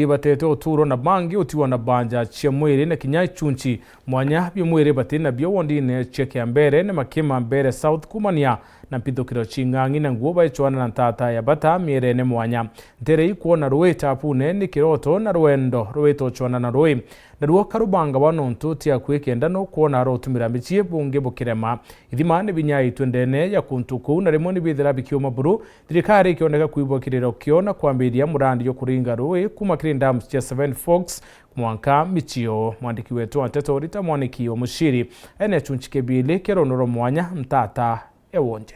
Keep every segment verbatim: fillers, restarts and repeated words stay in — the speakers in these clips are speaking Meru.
ibatete uturo na bangi, utiwa na banja cia mwiri na kinya ichunchi mwanya bia mwiri bati nabio wondine cia Kiambere ni Makima Mbere South, kumania na mpithukiro cing'ang'i na nguo baicwana na ntata ya bata mierene mwanya. Ntere ikwona rui tapune ni kiroto na rwendo rwitochwana na rui. Naruo karubanga wa nontu ti akui kenda nukwona arotumira michie bungi bukirema. Ithima ni binyaitwe ndene ya kuntu kuu na rimwe ni bithira bikiuma buru. Thirikari ikioneka kwibwa kiriro kio na kwambiria murandi jwa kuringa rui kuma kiri dams cia Seven Forks mwanka michio. Mwandiki wetu wa nteto Rita Mwaniki wa Muchiri ene achunchi kebili kia rono rwa mwanya ntata e Wonje.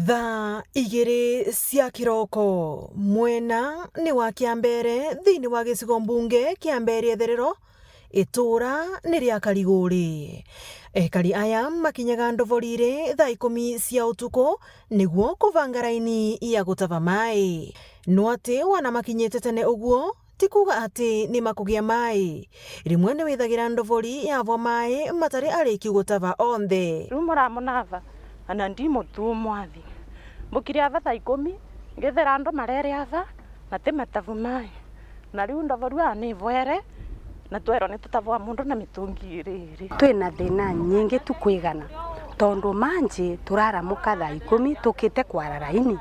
Thaa igiri cia kiroko, mwena ni wa Kiambere thiini wa gicigo mbunge kia Mbere Etherero, ituura ni ria Kariguri. Ekari aya makinyaga Ndovori iri thaa ikumi cia utuku niguo kubanga raini ya gutava mai. No ati wana makinyite tene uguo, ti kuuga ati ni makugia mai. Rimwe ni withagira Ndovori yavwa mai matari ariki gutava onthe. Riu muramunatha, ana ndi mutu umwathi. Mbukire ava thaa ikumi, ngethera andu marere ava, na ti matavu mai. Na riu Ndovori anivwere, na twerwa ni tutavwa mundu na mitungi iri iri. Twina thina nyingi tu kwigana, tondu manji turaramuka thaa ikumi tukite kwara raini,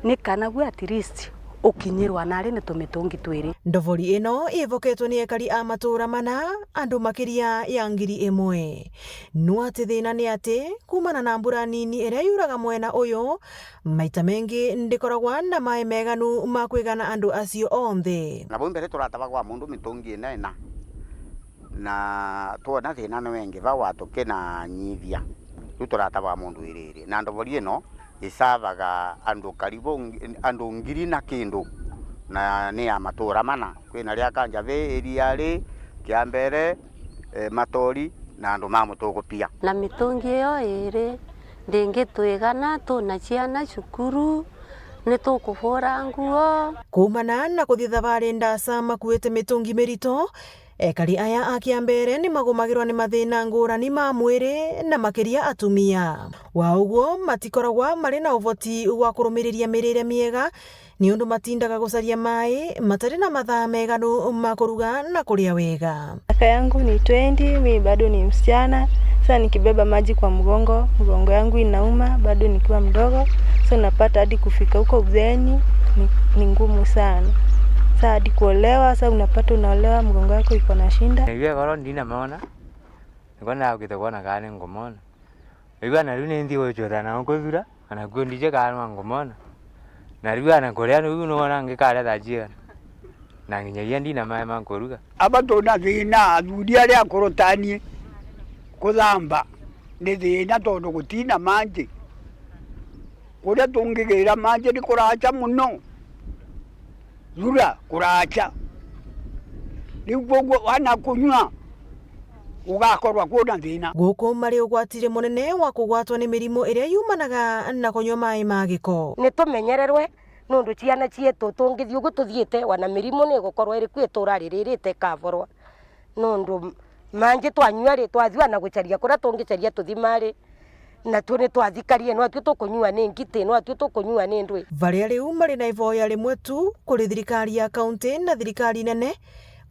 ni kana gwe at least ukinyirwa nari ni tumitungi twiri. Ndovori ino ivoketwe ni ekari a matura mana, andu makiria ya ngiri imwe. No ati thina ni ati, kumana na mbura nini iria yuraga mwena uyu, maita mengi ndikoragwa na mai meganu ma kwigana andu acio onthe. Na bau mbere turatavagwa mundu mitungi ina ina, na twona thina ni wengi vau atukinanyithia, riu turatavagwa mundu iri iri. Na Ndovori ino isavaga andu karibu ngi-, andu ngiri na kindu, na ni ya matura mana. Kwina ria Kanjavi, Iriari, Kiambere, eh, Matori na andu ma Mutugu pia. Na mitungi iyo iri ndingitwigana, tuna ciana cukuru, ni tukubura nguo. Kuumana na kuthi thavari ndasa makuite mitungi mirito, ekari aya a Kiambere ni magumagirwa ni mathina ngurani ma mwiri, na makiria atumia. Wa uguo, matikoragwa mari na uvoti wa kurumiriria mirire miega, niundu matindaga gucaria mai matari na mathaa meganu ma kuruga na kuria wega. Miaka yangu ni twenty, mimi bado ni msichana. Sasa nikibeba maji kwa mgongo, mgongo yangu inauma, bado nikiwa mdogo. So unapata hadi kufika huko uzeeni ni, ni ngumu sana. Sasa hadi kuolewa, sasa unapata unaolewa, mgongo yako iko na shida. Naigua goro ndinamona, niko ndagukite kwona kana ni ngumona. Riu ana riu ni nthi gucweta na nkuthura, ana kuo ndije kana no ngumona. Na riu ana kuria riu nona ngikaria thaa cigana. Na nginyagia ndina mai ma nkuruga. Aba tuna thina, athuri aria akuru tani kuthamba ni thina tondu gutina manji. Kuria tungigira manji ni kuracha mono. Thura kuracha. Riu kwoguo wana kunyua gugakorwa kwina thina. Guku mari ugwatiri munene wa kugwatwa ni mirimu iria yumanaga na kunyua mai ma giko. Ni tumenyererwe, nundu ciana cietu tungithii ugu tuthiite, wana mirimu ni igukorwa iri kuo itura riri rite ikavorwa. Nundu manji twanyua ri, twathua na gucaria kuria tungicaria tuthima ri, natuo ni twathikarie, no atui tukunyua ni ngiti, no atui tukunyua ni ndwi. Varia riu mari na ivoya rimwe tu kuri thirikari ya kaunti na thirikari nene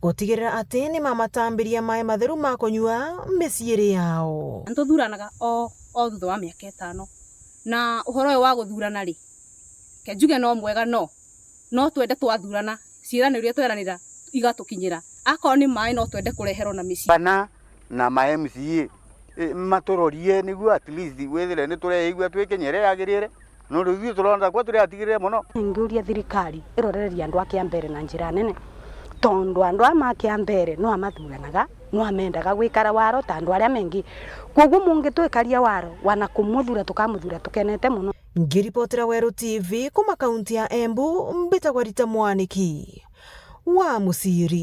gutigirira ati ni mamatambiria mai matheru ma kunyua miciiri yao. Nituthuranaga o, o thutha wa miaka itano. Na uhoro uyu wa guthurana ri, ke njuge no mwega, no, no twende twathurana, ciiraniro iria tweranira igatukinyira. Akorwo ni mai, no twende kureherwo na micii. Bana na ma M C A, eh, maturorie niguo at least withire ni tureigua twi Kenya iria yagirire, nondu ithui turonda kwa turi atigirire mono. Ingiuria thirikari irorererie andu a Kiambere na njira nene, tondu andu aa ma Kiambere no amathuranaga, no amendaga gwikara waro ta andu aria mengi. Kwoguo mungitwikaria waro, wana kumuthura tukamuthura tukenete mono. Ngiripotera Weru T V kuma kaunti ya Embu, mbitagwa Rita Mwaniki wa Muciri.